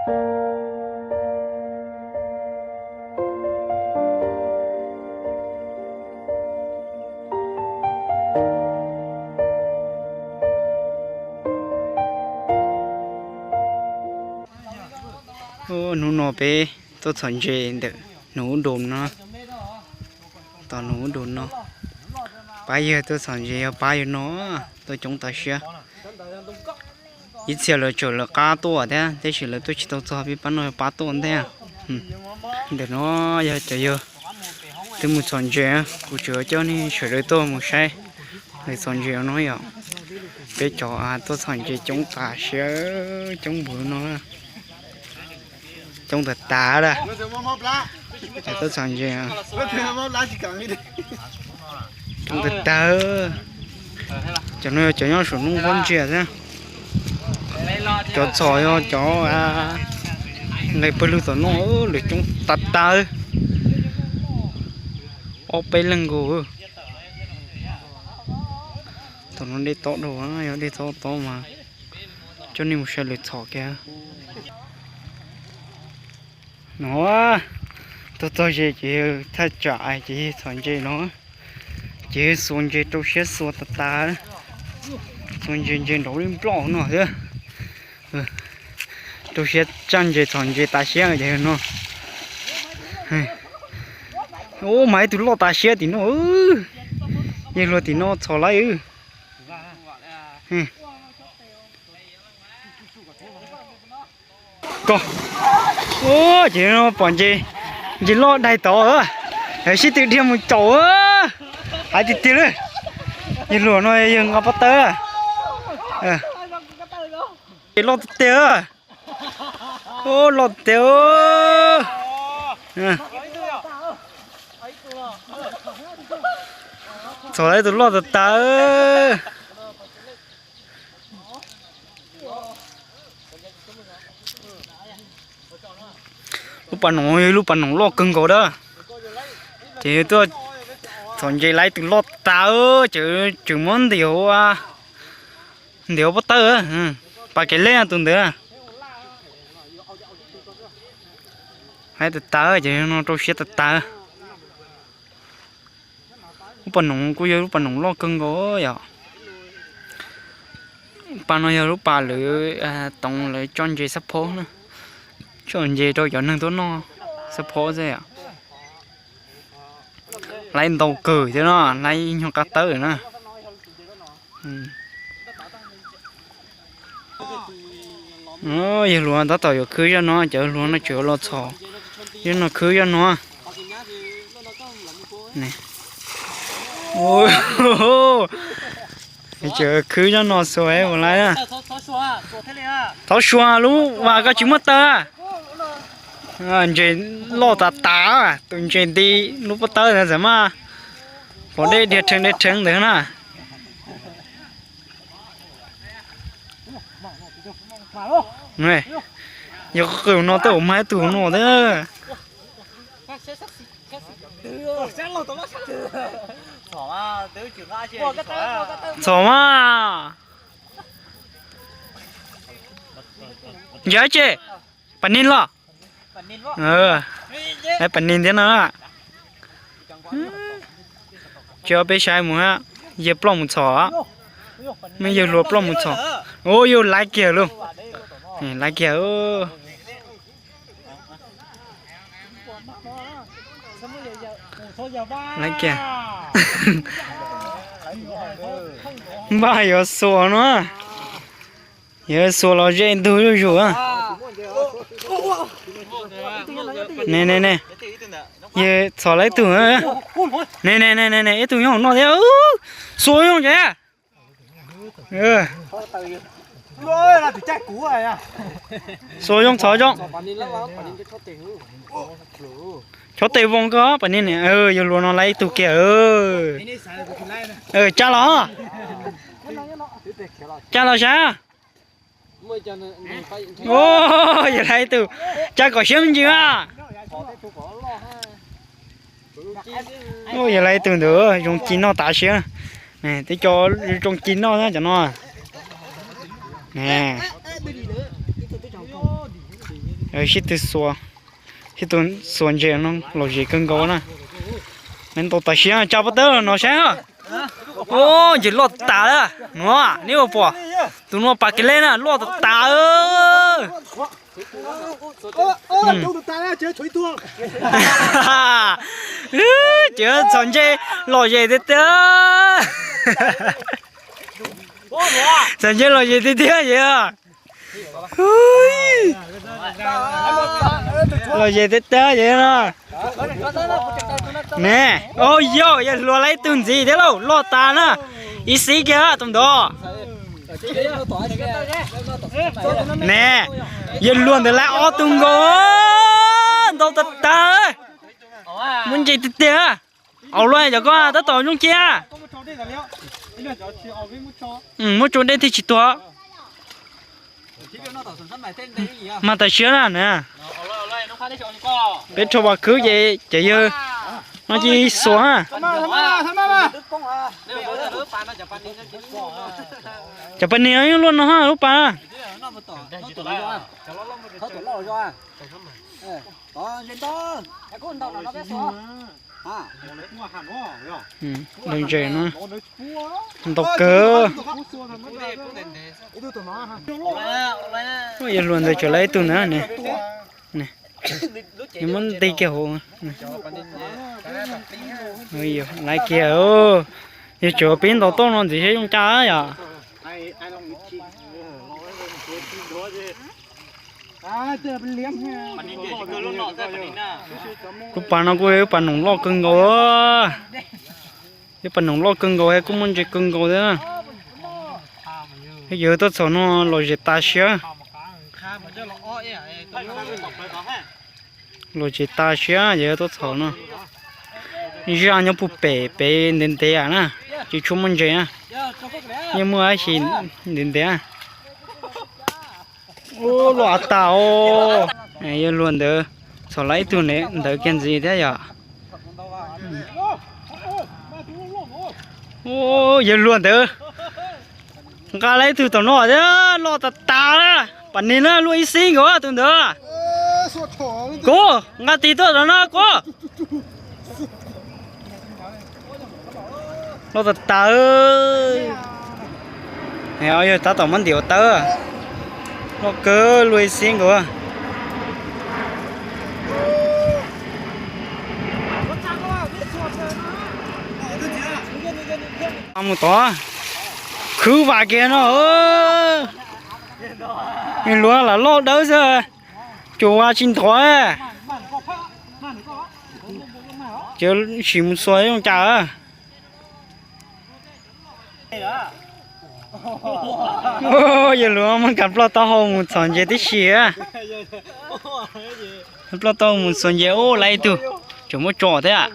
Hnub no peb tuaj txhom ntses ntawm hnub dom no, tom hnub dom no. Pab yawg tuaj txhom ntses yog pab yawg no tuaj coob tas siab. Ib txhia lawv tseem lawv qab tuaj thiab, tab sis lawv tuaj tsis tau txog, peb pab no yog pab tuaj ntej. Ntawm no yog cov yawg twb mus txhom ntses, kuv tseem coj nej sawv daws tuaj mus saib lawv txhom ntses no yom. Peb cov tuaj txhom ntses coob tas siab, coob npaum no, coob tas tas lawm. Cov tuaj txhom ntses coob tas tas. Cov no yog cov nyob saum nroog pob ntseg thiab. Cov txhom yog cov nqes pawg lug tom no, lawv coob tas tas, ob peb leeg nkaus. Thaum no dej tob dhau, yog dej tob tob mas coj nej mus saib lawv txhom kiag. No tuaj txog ze ces thaj tsam ces txhom ntses no, ces xuas ntses rau siab xuas tas tas, xuas ntses ntses nraud li nploj no thiab. Rau siab tsaj ntses txhom ntses tas siab ces no. Ub, mas ib tug loj tas siab tim no, yawg hluas tim no txhom lawm. Ko, ces no pom ntses, ntses loj daig tod, sib tw dhia mus caum, hais tiag tiag li. Yawg hluas no yawg nqa pob tawb, ntses loj tiag tiag, loj tiag. Txhom lawm tus loj tas tas. Lub pas noog yog lub pas noog loj kawg nkaus dab. Ces tuaj txhom ntses lawm tus loj tas, ces tseem muab ntim hauv, ntim hauv pob tawb, pas kev leb tus ntawd. Lawm tas tas ces no rau siab tas tas. Lub pas noog kuj yog lub pas noog loj kawg nkaus yom. Pas no yog lub pas lawv toov lawv tso ntses xab phob na, tso ntses rau cov neeg tuaj noj xab phob xwb yom. Lawm ntau kawg thiab no, lawm nyuag qab tawb na. Yawg hluas tab tom yuav khwb zaj no, cov hluas no tseem los txhom zaj no, khwb zaj no. Tseem khwb zaj no xuas ua lawm. Thov suav lub vas koj tsis muab tawb. Ntses loj tas tas, tus ntses nti lub pob tawb ntawd txawm mas pom dej dhia rheev dhia rheev ntawd na. Yog qw no tej zaum mag ib tug no thiab. Txhom mas. Ntses tsi, pas nig los? Pas nig thiab no. Tsis ob peb saib mus, yawg ploj mus txhom, yawg hluas ploj mus txhom. Ub, yawg laiv kiag lauj, laiv kiag. Laiv kiag. Npaj yuav xuas no, yuav xuas los ze ntug zuj zus. Ne ne ne, yawg txhom lawm ib tug. Ne ne ne ne, ib tug nyob hauv no thiab. Xuas zoo ces. Xuas zoo txhom zoo. Chob tes voos koj pas nig ne, yawg hluas no laiv ib tug kiag. Tsa los, tsa los sav. Yawg laiv ib tug, tsa kom siab me ntsis mas. Yawg laiv ib tug ntawd zoo ci noj tas siab. Twb cov zoo ci noj na cov no. Ne, Sib tw xuas, sib tw xuas ntses no lom zem kawg nkaus na. Nws ntaus tas siab tsa pob tawb no saib. Ub, ntses loj tas lawm no, neb puas pom? Tus no pas kev lej na, loj tas tas. Ces txhom ntses lom zem tiag tiag. Txhom ntses lom zem tiag tiag ces. Lom zem tiag tiag ces no. Ne, o yog, yawg hluas lawv ib tug ntxiv thiab lauj, loj tas na. Ib xib kiag tus ntawd. Ne, yawg hluas ntawd lawv ob tug nkaus, ntau tas tas. Muaj ntses tiag tiag. Au luaj, cov koj tab tom zoo cia. Muab tso dej thiaj tsis tuag. Mas tas siab na. Peb rho pas khwb ces cov yawg no cia li xuas. Cov pas nis yeej luaj no lub pas. Ntses no ntau kawg. Yawg hluas ntawd tseem lawv ib tug ntawd. Muab nti kiag hauv. Lawv kiag, yog tseem pib ntaus toj no ntxiv seb zoo cas yom. Lub pas no kuj yog lub pas noom loj kawg nkaus. Lub pas noom loj kawg nkaus, kuj muaj ntses kawg nkaus thiab. Yawg tuaj txhom no lom zem tas siab. Lom zem tas siab yawg tuaj txhom no. Zaj nyob puag pem pem ntev ntev na, tsis tshua muaj ntses na. Yeej muaj tab sis ntev ntev. Ub, loj tas os. Yawg hluas ntawd txhom lawv ib tug ntawd kiag ntxiv thiab yom. Ub, yawg hluas ntawd nqa lawv ib tug tom no thiab, loj tas tas na. Pas nis na, luaj ib xib nkaus tus ntawd. Kuv nqa tis tuaj tom no kuv. Loj tas tas. Yawg tab tom muab ntim ua tawb. Loj kawg, luaj ib xib nkaus. Mus tod, khwv vam kiag no. Luag lam loj dawb xwb, cua tsis ntov. Ces sim mus xuas zoo cas. Yawg hluas muab kas ploj taub hau mus txhom ntses tib si. Ploj taub hau mus txhom ntses, ub, lawv ib tug tseem muab tso thiab.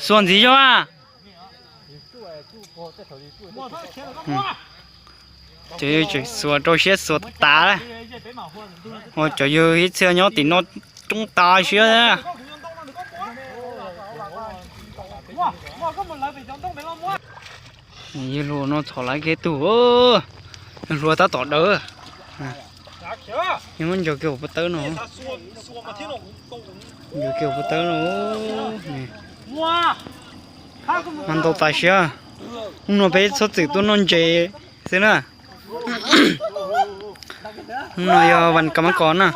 Xuas ntxiv zog a. Cov yawg tseem xuas rau siab xuas tas. Cov yawg ib txhia nyob tim no coob tas siab. Yawg hluas no txhom lawv kiag tug, yawg hluas tab tom dawb. Yog muab ntsaws kiag hauv pob tawb no. Ntsaws kiag hauv pob tawb no. Mas ntau tas siab. Hnub no peb txhob txwm tuaj noj ntses xwb na. Hnub no yog vas kav mab kos na,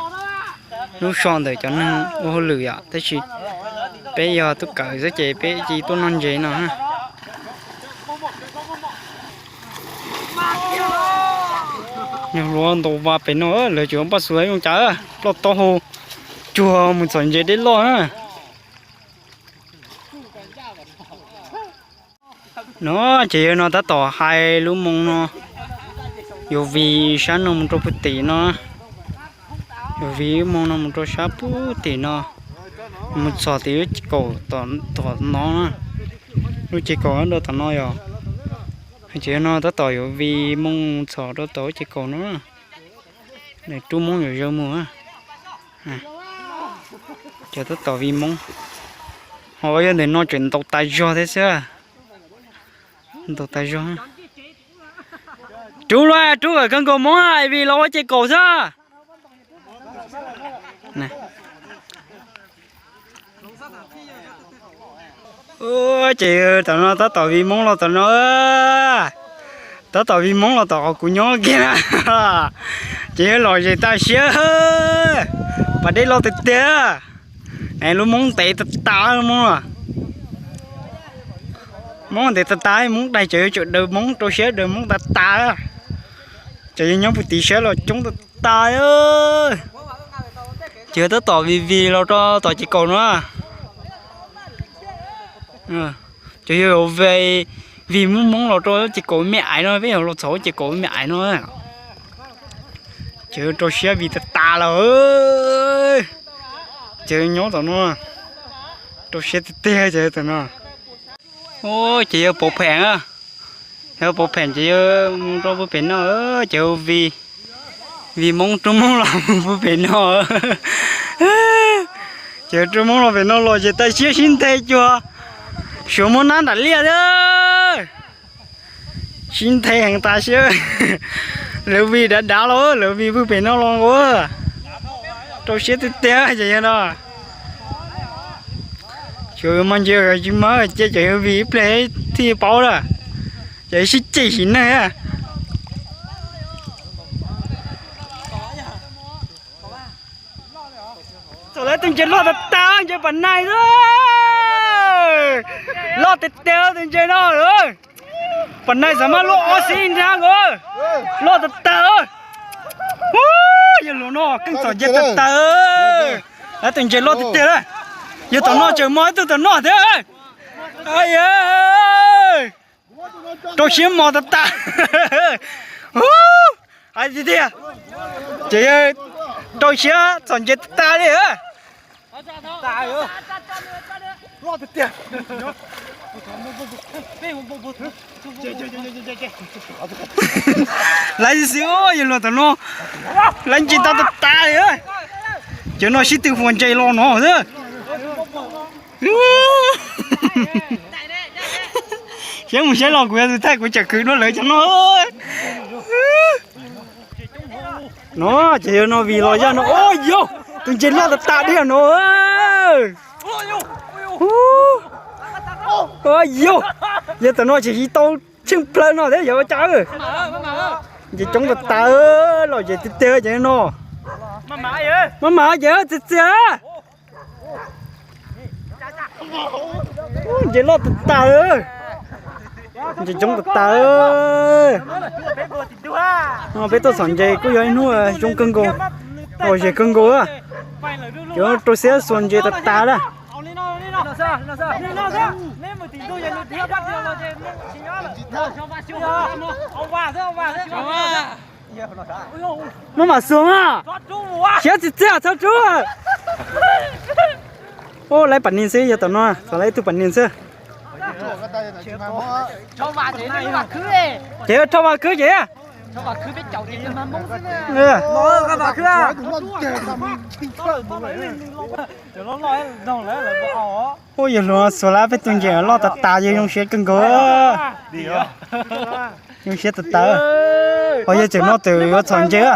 lub so ntawm cov neeg ua hauj lwm yom, tab sis peb yog tub kawm xwb ces peb cia tuaj noj ntses no. Yawg hluas ntaus vas pem no, lawv tseem paj xuas zoo cas, ploj taub hau cuag mus txhom ntses dej loj na. No ces yawg no tab tom hais lub moo no, yuav vij sab no mus rau puag tim no, yuav vij lub moo no mus rau sab puag tim no, mus txhom tim lub ces kaum tom no, lub ces kaum rau tom no yom. Ces yawg no tab tom yuav vij moo txhom rau tom lub ces kaum no, nws rub moob yuav zaws mus. Ces tab tom vij moob, ho yog ntawm no tseem ntaus tas zog thiab xwb. Ntau tas zog. Rub los, rub kom kawg nkaus Hmoob, vim los ua ces kaum xwb. Ces tam no tab tom vij Hmoob los tom no, tab tom vij Hmoob los tom qhov kuv nyob kiag na. Ces yawg lom zem tas siab, pas dej loj tiag tiag. Lub Hmoob ntev tas tas, Hmoob, Hmoob ntev tas tas, Hmoob daig cov yawg tsawm daws Hmoob, rau siab daws Hmoob tas tas. Cov yawg nyob puag tim sab los coob tas tas. Ces yawg tab tom vij vij los rau tom ces kaum no. Cov yawg vij, vij Hmoob Hmoob los rau ces kaum me aiv no, peb los txog ces kaum me aiv no. Ces rau siab vij tas tas lawm. Ces nyob tom no, rau siab tiag tiag ces tom no. Ces yawg pov pheem, yawg pov pheem ces yawg mus rau puag pem no, ces vij, vij Hmoob rub Hmoob los puag pem no. Ces rub Hmoob los pem no los ces tas siab sib nthe cuag suav muab nab nram liaj thiab. Sib nthe heev tas siab. Lawv vij dav dav los, lawv vij puag pem no los nkaus. Rau siab tiag tiag ces yawg no. Xyov mas ntshe tsis muab cia cov yawg vij ib pliag thiaj paub lawm. Ces sib ceg sim neej. Txog lawv tus ntses loj tas tas, ntses pas nais, loj tiag tiag tus ntses no. Pas nais xav mas luaj ob xib nrab nkaus, loj tas tas. Yawg hluas no keej txom ntses tas tas. Lawv tus ntses loj tiag tiag. Yawg tom no tseem muaj ib tug tom no thiab. Rau siab mos tas tas. Hais tiag tiag, ces yawg rau siab txom ntses tas tas li. Lawv xwb, yawg hluas tom no, lawv ntses tau tas tas li. Cov no sib tw fuas ntses los no xwb. Saib mus saib los kuv yog tus thaij kuv tseem khwv dua lawv cov no. No ces yawg no vij los zaj no, o yog tus ntses loj tas tas diam no. Yog, yawg tom no tseem tsis tau tsheej plaws no thiab yog ua cas. Ntses coob tas tas, lom zem tiag tiag ces no. Maj mam ces txias txias. Ntses loj tas tas, ntses coob tas tas. Peb tuaj txhom ntses kuj yog ib hnub zoo kawg nkaus, lom zem kawg nkaus. Cov rau siab xuas ntses tas tas lawm. Maj mam xuas mas, siab txias txias txhob rub. Ua lawv pas nis xwb, yog tom no txog lawv ib tug pas nis xwb. Ces rho vas khwb ces. Ua yawg hluas xuas lawv peb tus ntses loj tas tas, yawg zoo siab kawg nkaus. Zoo siab tas tas. Ho yawg tseem noj tawm yuav txhom ntses.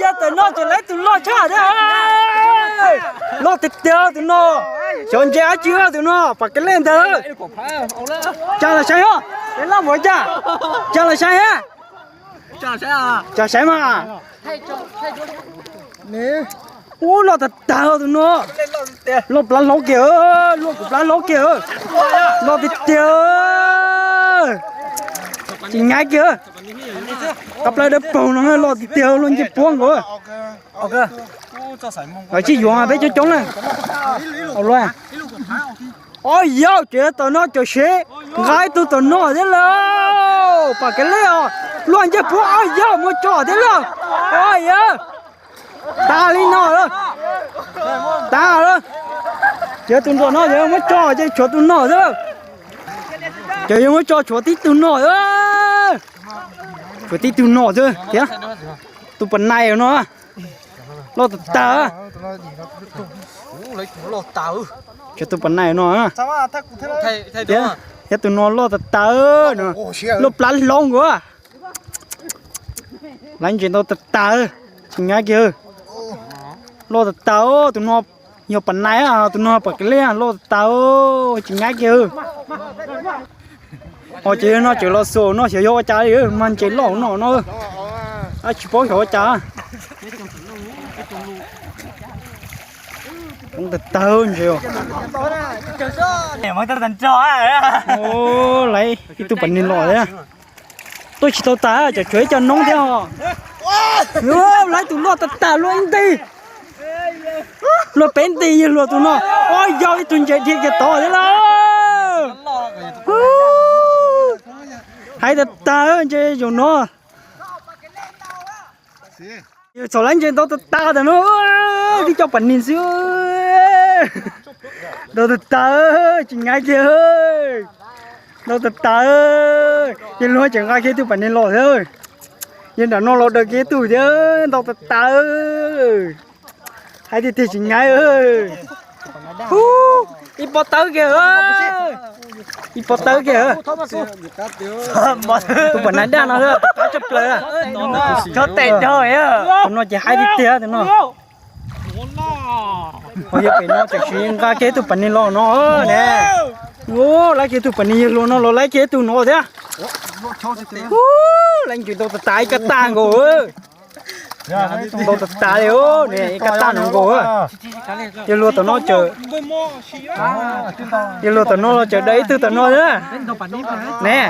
Yawg tawm noj tseem lawv tus loj tshaj thiab. Loj tiag tiag tus no. Xyov ntses dab tsi tus no, pas kev lej ntawd. Cas los saib os, loj npaum cas. Cas los saib a. Cas saib mas. Ub, loj tas tas tus no. Loj plab hlob kiag, loj kuv plab hlob kiag. Loj tiag tiag. Tsis nyaiv kiag. Qab plab dawb paug no loj tiag tiag, luaj ncej puab nkaus. Tsis yuav peb coob coob na. Ob yawg, ces tom no cov sev nqa ib tug tom no thiab lawm. Pas kev lej os, luaj ncej puab ob yawg muab tso thiab lawm. Ob yawg, tas li no lawm. Tas lawm. Ces tus nram no yog muab tso ces tshuav tus no xwb. Ces yog muab tso tshuav tib tug no xwb. Tshuav tib tug no xwb thiab. Tus pas nais no loj tas tas. Tshuav tus pas nais no thiab. Thiab tus no loj tas tas, loj plab hlob nkaus. Laiv ntses ntau tas tas, tsis nyab kiag. Loj tas tas, tus no yog pam nais, tus no pam kev lej, loj tas tas, tsis nyab kiag. Os, ces yog no tseem los xuas no xyov yog ua cas li, mas ntses loj no no. Tsis paub xyov ua cas. Tawg tawg ntses. Laiv ib tug pam nis los thiab. Tuaj tsis tau tas, cov tshuav ib co noob thiab os. Laiv tus loj tas tas luaj ib nti. Luaj peb nti yawg hluas tus no. Os, yog ib tug ntses dhia kiag tod thiab lauj. Hais tas tas ntses zaum no. Yog txhom laiv ntses ntau tas tas ntawm no, tib co pam nis xwb. Ntau tas tas, tsis nyab kiag. Ntau tas tas, yawg hluas tseem nqa kiag tug pam nis los thiab. Yawg nram no los daws kiag tug thiab, ntau tas tas. Hais tiag tiag tsis nyab. Ib pob tawb kiag, ib pob tawb kiag. Tus pam nas daj no, qab tshaj plaws. Tus no ces hais tiag tiag tus no. Ho yog pem no tam sim nqa kiag tug pam nis los no ne. Laiv kiag tug pam nis, yawg hluas no los laiv kiag tug no thiab. Laiv ntses ntau tas tas, ib kab tag nkaus. Ntau tas tas li, ib kab tag no nkaus. Yawg hluas tom no tseem, yawg hluas tom no los tseem daws ib tug tom no thiab ne.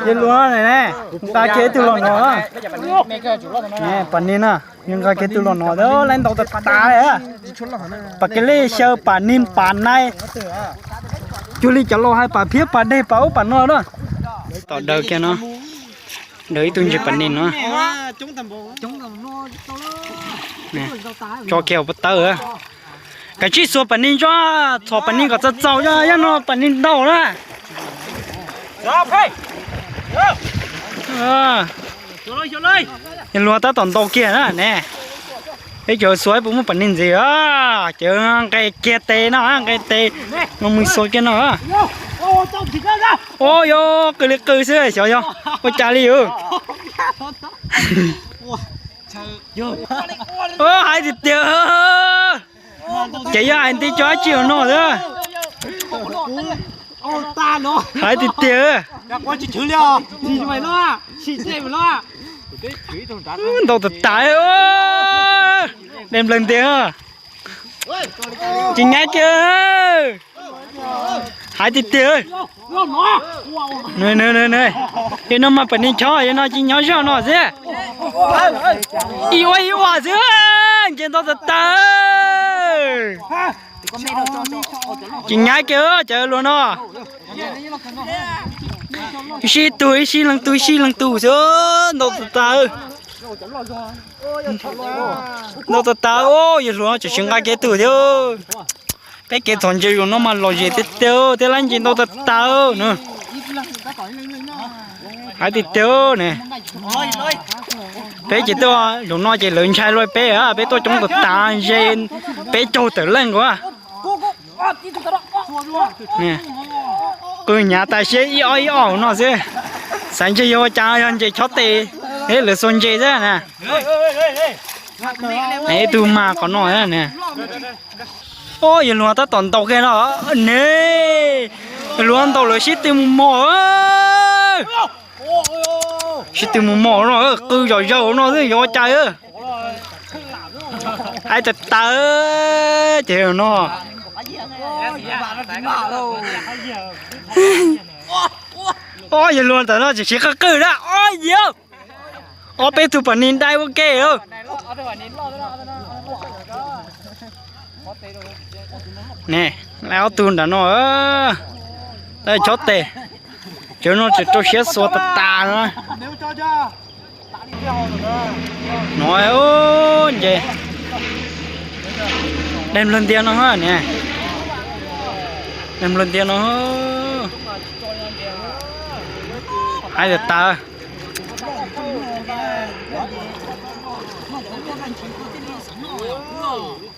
Yawg hluas ne, nqa kiag ib tug los no. Pam nis na, yawg nqa kiag tug los no, laiv ntau tas tas li. Pam kev lej xyaw, pam nis, pam nais, cuag li cov laus hais pam phiab, pam deg, pam ub pam no na. Tom daws kiag no, daws ib tug ntses pam nis no. Tso kiag hauv pob tawb. Kav tsij xuas pam nis tso, txhom pam nis kom txaus txaus, yog no pam nis ntau na. Yawg hluas tab tom ntaus kiag na ne. Peb cov xuas puas muaj pam nis ntxiv, ces nqes kiag tes no, nqes tes no mus xuas kiag no. Os, yog qw li qw xwb, xyov yog ua cas li. Hais tiag tiag, ces yog hais nti tso dab tsi no xwb. Hais tiag tiag, ntau tas tas, dej nplawg ntias, tsis nyab kiag. Hais tiag tiag, yog no mas pam nis chob, yog no tsis nyob zog no xwb. Ib ua ib ua xwb, ntses ntau tas tas. Tsis nyab kiag cov hluas no. Ib sij tug ib sij leeg tug ib sij leeg tug xwb, ntau tas tas. Ntau tas tas, yawg hluas tseem tsis nqa kiag tug thiab. Peb kev txhom ntses zaum no mas lom zem tiag tiag thiab, laiv ntses ntau tas tas na. Hais tiag tiag ne, peb ces tuaj zaum no ces lawv ntshai luaj peb, peb tuaj coob tas tas, ze peb caug tawm leej nkaus. Qw hnyav tas siab ib ob ib ob no xwb. Xav ntshe yog ua cas yog ntses chob tes, lawv xuas ntses xwb na. Ib tug mas qhov no ne. Os, yawg hluas tab tom ntaus kiag no ne. Yawg hluas ntaus lawv sib tw mus mos. Sib tw mus mos no, qw zom zaws no xwb, yuav ua cas. Hais tas tas, ces no. Ob, yawg hluas ntawm no tseem siv qw qw na, ob yawg. Ob peb tug pam nis dai ua ke. Ne, lawv ob tug nram no, chob tes, cov no tseem rau siab xuas tas tas no. No, nce, dej nplawg ntias no ne, dej nplawg ntias no. Hais tas tas.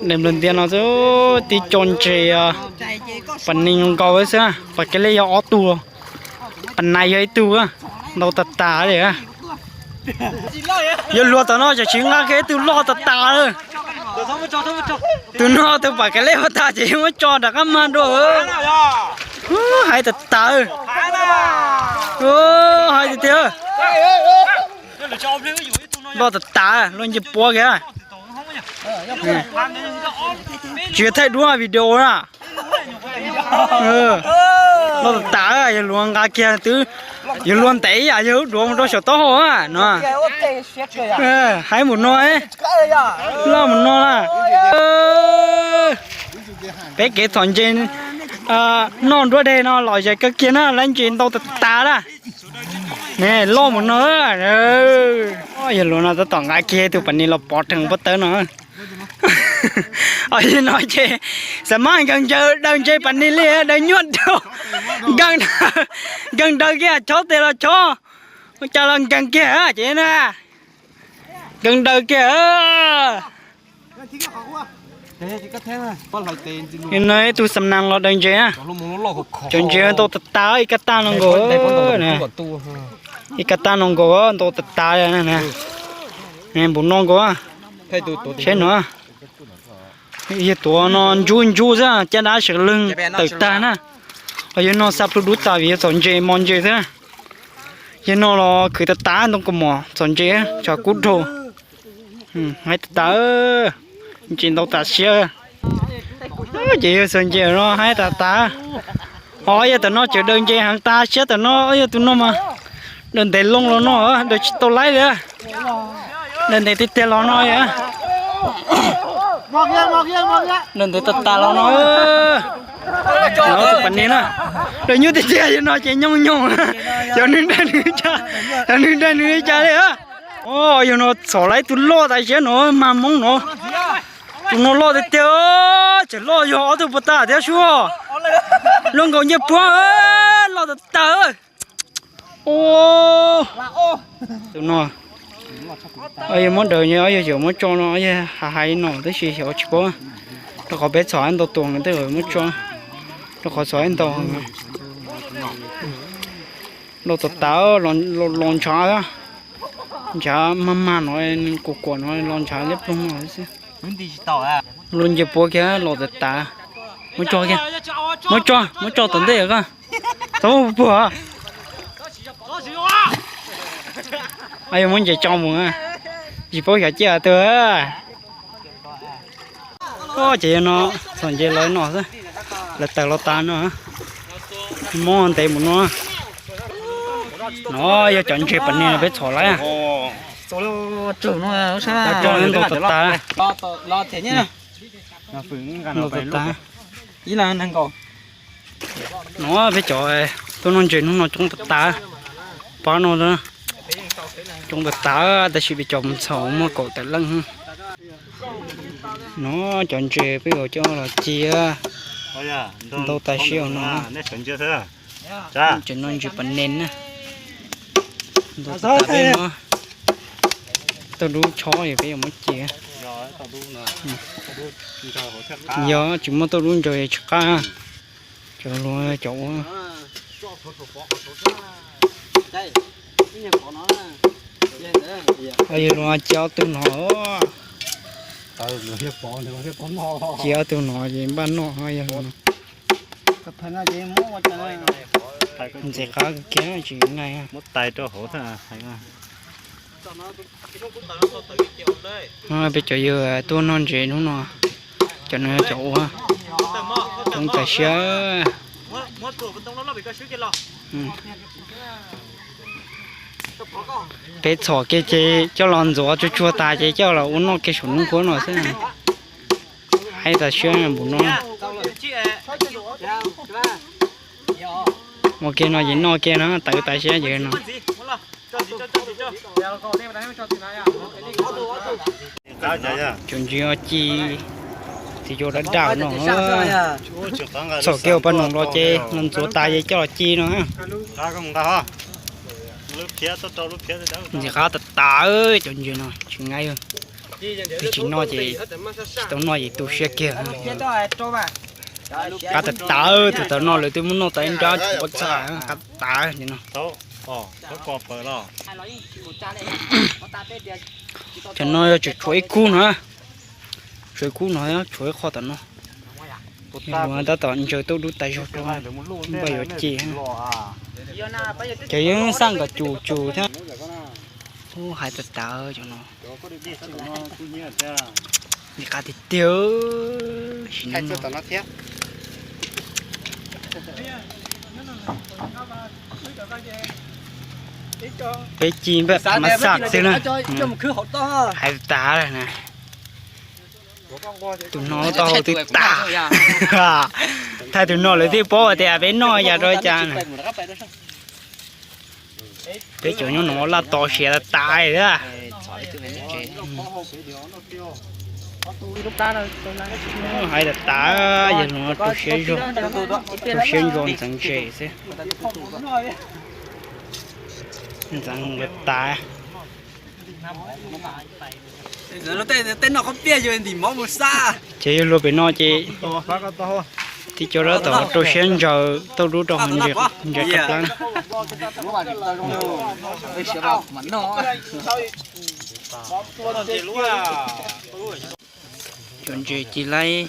Daim nplawg ntias no xwb, tib co ntses, pas nees nkaus xwb, pas kev lej yog ob tug, pas nais yog ib tug, ntau tas tas li. Yog luag tom no tsam tsis nqa kiag ib tug loj tas tas. Tus no tus pas kev lej ua tag ces muab tso rov qab mag dua. Hais tas tas. Hais tiag tiag. Loj tas tas, luag nce puav kiag. Tsis yog thaij duab video na. Loj tas tas, yog luag nqa kiag twb, yog luag ntev yam yog lub duav mus rau saum taub hau no. Hais mus no, loj mus no na. Peb kev txhom ntses noj nruab deg no los zais kawg kiag na, lawv ntses ntau tas tas na. Ne loj mus no. Yog luag no tab tom nqa kiag tus pas nees los pov rhees pob tawb no. Yog no ces xav mas nkees ncaws daws ntses pas nees li daws nyuaj rau. Nkees daws kiag, chob tes los chob, ua cas los nkees kiag ces na. Nkees daws kiag. No ib tug xam nas los daws ntses na. Cov ntses ntau tas tas, ib kab taj no nkaus. Ib kab taj no nkaus, ntau tas tas. Npum no nkaus. Saib no, yog tuav no ntsub ntsub xwb, caj dab sawv leeg tawm tag na. Yog no xa plhu dub tas vim yog txhom ntses mos ntses xwb. Yog no los khwv tas tas ntoo kaus mom txhom ntses, tshav kub dhau. Haib tas tas, ntses ntau tas siab. Ces yog txhom ntses no haib tas tas. Ho yog tam no tseem daws ntses heev tas siab tam no, yog tus no mas daws ntev loo los no, daws tsis tau laib li. Daws ntev tiag tiag los no. Daws ntev tas tas los no. Tus pas nees na, daws nyuaj tiag tiag, yog no ces nyooj nyooj. Cov nws nrag nws, cov nws nrag nws li cas li. Yog no txhom laib tus loj tas siab no, mag moob no. Tus no loj tiag tiag, tseem loj yog ob tug puas tas thiab sub. Loj nkaus ncej puab, loj tas tas. Tus no, yog muab daws, yog xyaum muab tso no, yog hais hais no tab sis xyaum tsis paub, rau qhov peb txhom ntau tuas tej muab tso, rau qhov txhom ntau. Los tas tas, los ntshav, ntshav mag mag no, kuam kuam no los ntshav liab ploog no xwb. Luag nce puav kiag los tas tas. Muab tso kiag, muab tso, muab tso tom ntej koj. Txhob puag. Yog muab ntses tso mus, tsis paub xyov ciaj twg. Ces yog no, txhom ntses lawv no xwb, lawv tawm los tas no, mob ntev mus no. No yog cov ntses pas nees peb txhom lawm. Ntau tas tas, ntau tas tas. No peb cov tuaj noj ntses hnub no coob tas tas, pab no coob tas tas, tab sis peb cov mus txhom muaj kaum tawm leej. No cov ntses peb yuav coj los ci, ntau tas siab no. Tseem noj ntses pas nees na, ntau tas peb no. Tauj dub chob es peb yuav muab ci. Yog tsis muaj tauj dub ntsaws tsis qab. Cov luag cov ua, yog luag ci ob tug no, ci ob tug no ces npaj noj yog luag no. Ntxim qab kiag tsis nqaij. Peb cov yawg tuaj noj ntses hnub no, cov no yog cov ua, coob tas siab. Peb txhom kiag ces coj los ntxuav tsuag tsuag tas ces coj los ua noj kiag saum nruab nqhuab no xwb. Haib tas siab npaum no. Ua kiag no ces noj kiag na, tawv tas siab ces no. Cov ntses ci, txiv cua dab dab no. Txhom kiag ua paj noom los ces los ntxuav tas ces coj los ci no. Ntxim qab tas tas, cov ntses no tsis nqaij. Twb tsis noj ces, tsis tau noj ces tu siab kiag. Qab tas tas, tus thaum no lawv twb muab noj tau ib nrab tsis paub txaj, qab tas tas no. Cov no yog tseem tshuav ib khub no, tshuav ib khub no, tshuav ib qho tom no. Tab tom ntsaws tauj dub tas zog rau, npaj yuav ce. Ces yeej xaj kom cum cum thiab. Ub, hais tas tas cov no. Nws qab tiag tiag, sim neej no. Peb ci npaj mas xaj xwb na. Hais tas na. Tus no tau hau twb tas. Thaij tus no lawv thiaj paub tias peb noj yam rau cas na. Peb cov nyob no laj to siav tas tas. Hais tas tas, yog no rau siab zog, rau siab ntso ntxeev ntses xwb. Ntxeev tas. Ces yog luag pem no ces tib co dab tom rau siab ntsaws tauj dub rau hauv ntses qab plab. Cov ntses ci laib,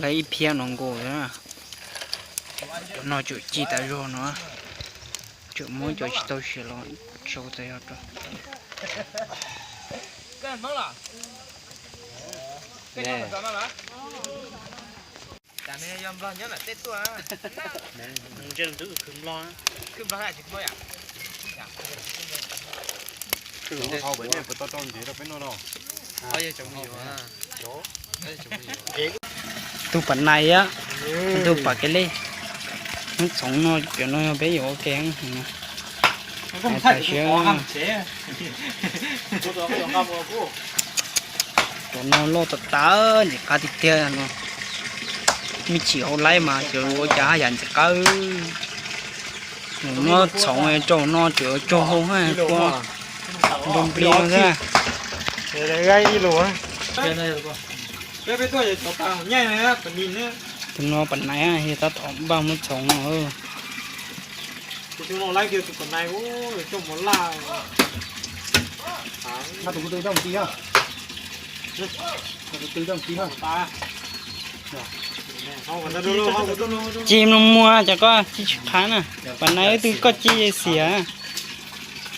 laib ib phiab no nkaus. Cov no tseem ci tas zog no, tseem muab cov tsis tau siav los sau tas zog rau. Tug pam nais, tug pam kev lej, muab txhoov no, cov no yog peb yuav ua ke. Tam sim cov no loj tas tas, ntxim qab tiag tiag no. Me chim hauv laib mas cov ua cas haj yam ntxim qab. Mus muab txhoov rau no tseem tsaug hau hab kua nplig nplig no xwb. Tus no pam nais, yog tab tom npaj muab txhoov no. Ci mloog muag cov koj ci tsis qab na, pam nais wb twb koj ci xiam.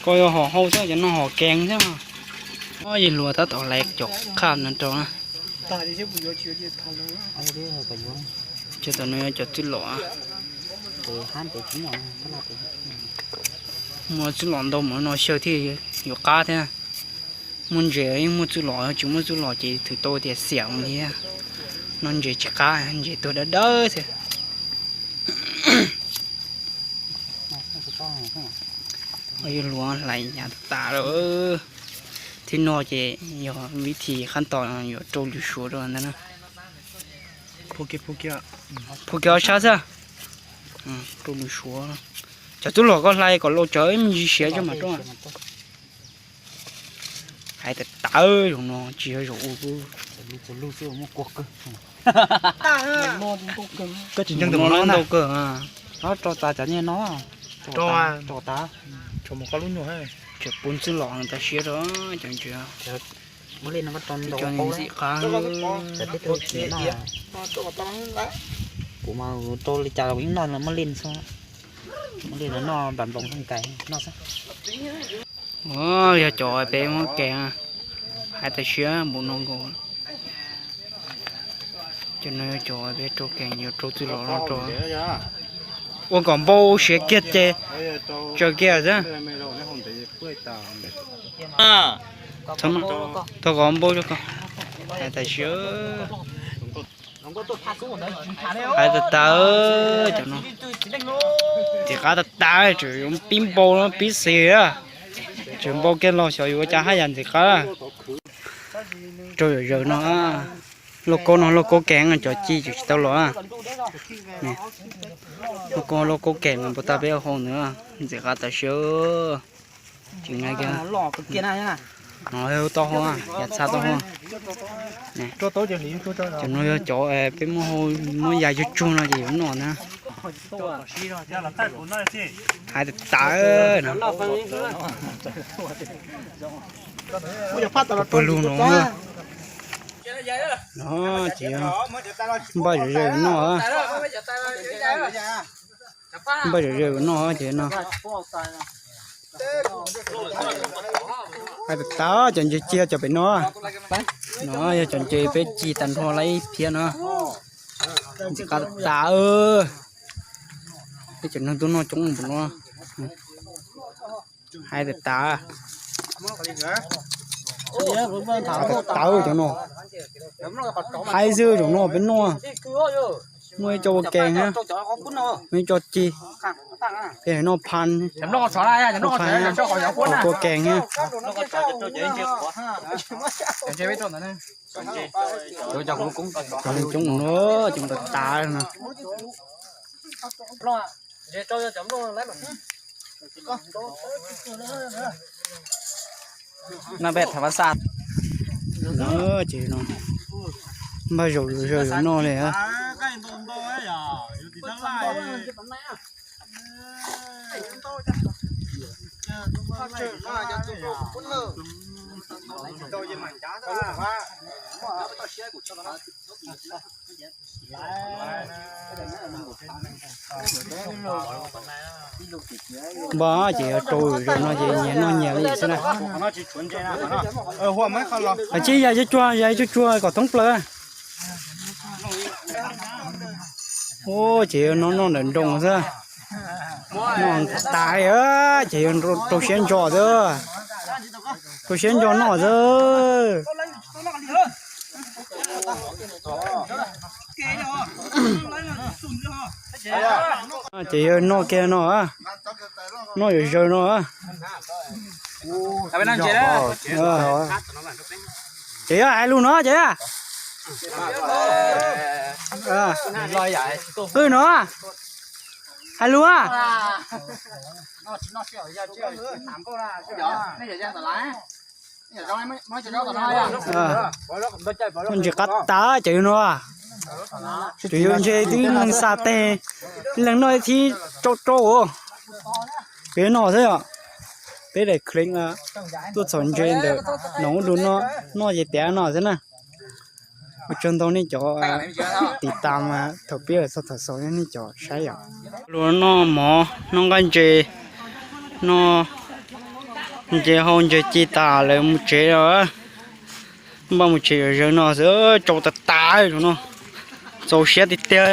Koj yuav hom hau xwb, cov no hom kees xwb. Yawg hluas tab tom hlais cov qhaj no rau na. Cov tom no yog cov txwj lom. Muaj txwj lom ntau mas no xyaw thiaj yuav qab thiab. Muaj ntses yeej muaj txwj lom, tsis muaj txwj lom ces thwm tau tias xiam li. No ntses tsis qab, ntses tuag dawb dawb xwb. Yawg hluas hlais yav tas lawm. Thib no ces yog vib thib qhab tos yuav rau lws suav rau ntawd na. Phu kiag ob sab xwb. Rau lws suav. Cov tub los koj hlais kom lau tsawv ib me ntsis siav coj mam rau. Hais tas tas, zaum no tsis yog zaum ua. Koj tsis ntseeg tus no ntau kawg. Rau tas cov nyiaj no. Rau tas. Tseem pub txwj lom tas siab rau cov ntses. Cov ntxim qab. Kuv mas rau li cas los kuv yeej noj muaj lij xwb. Muaj lij los noj npam nploos haj kais noj xwb. Yog cov peb muab kees, hais tas siab npaum no nkaus. Cov no yog cov peb rau kees, yuav rau txwj lom no rau. Ua kom npau siav kiag ces tsaws kiag xwb. Thov kom npau rau koj. Hais tas siab. Hais tas tas, cov no ntxim qab tas tas, tseem yuav pib npau no pib xis. Tseem npau kiag los xyov yuav ua cas haj yam ntxim qab. Rau yam zaws no, lauj kaub no lauj kaub kees, cov ci tseem tsis tau los. Lauj kaub, lauj kaub kees mas npau taws peb ua hauv ntawd, ntxim qab tas siab. Tsis nqa kiag. No tau hau, yav txha tau hau. Cov no yog cov peb muab hau, muab yais tsuag tsuag no ces yuav noj na. Hais tas tas no. Pawg lug no. No ces npaj zom zaws noj. Npaj zom zaws noj ces no. Hais tas tas, cov ntses ci cov pem no. No yog cov ntses peb ci tag nrho lawm ib phiab no. Ntses qab tas. Peb cov neeg tuaj noj coob npaum no. Hais tas tas. Hais tas tas cov no. Hais xwb, cov no peb noj. Muaj ib co ua ke thiab, muaj ib co ci. Peb noj phaj, noj phaj, ua ke thiab. Cov neeg coob no, cov tas tas no. Noj peb thav pab xaj. Ces no npaj zom zaws noj li. Npaj ces yog rau zaws no ces nyias noj nyias li xwb na. Tsis yais cuag cuag, yais cuag cuag kom thoob plaws. Ces yog no noj ntawm nroos xwb. Noj tas ces yog rau siab ntso xwb. Rau siab ntso noj xwb. Ces yog noj kiag no, noj zom zaws no. Ces yog hais lus no ces. Qw no, hais lus. Ntses qab tas ces yog no. Tsuas yog ntses twb leeg xa teg, leeg noj ib thib rau rau. Peb noj xwb os. Peb daim clip tuaj txhom ntses ntawm no ua dua no, noj ces tiav no xwb na. Ua tsaug ntau nej cov tiv tas mas thaum pib txog thaum xaus nej cov saib yom. Luag noj mov noj nqaij ntses, noj ntses hau ntses ci tas lawm mus tsev os. Npaj mus tsev zom zaws no xwb, tsaus tas tas no, txaus siab tiag tiag.